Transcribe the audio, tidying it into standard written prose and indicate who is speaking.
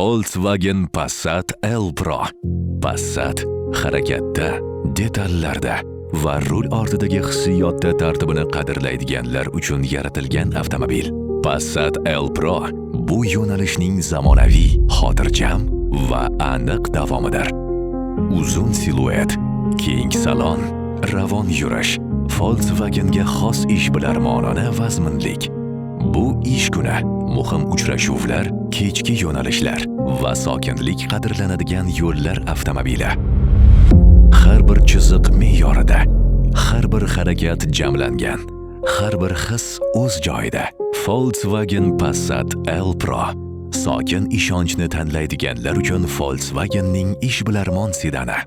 Speaker 1: Volkswagen Passat L Pro. Passat harakatda, detallarda va rul ortidagi hissiyotda tartibini qadrlaydiganlar uchun yaratilgan avtomobil. Passat L Pro bu yo'nalishning zamonaviy, xotirjam va aniq davomidir. Uzun siluet, keng salon, ravon yurish, Volkswagenga xos ishbilarmonona vazminlik. Bu ish kuni, muhim uchrashuvlar, kechki yo'nalishlar va sokinlik qadrlanadigan yo'llar avtomobili. Har bir chiziq me'yorida, har bir harakat jamlangan, har bir his o'z joyida. Volkswagen Passat L Pro. Sokin ishonchni tanlaydiganlar uchun Volkswagenning ishbilarmon sedani.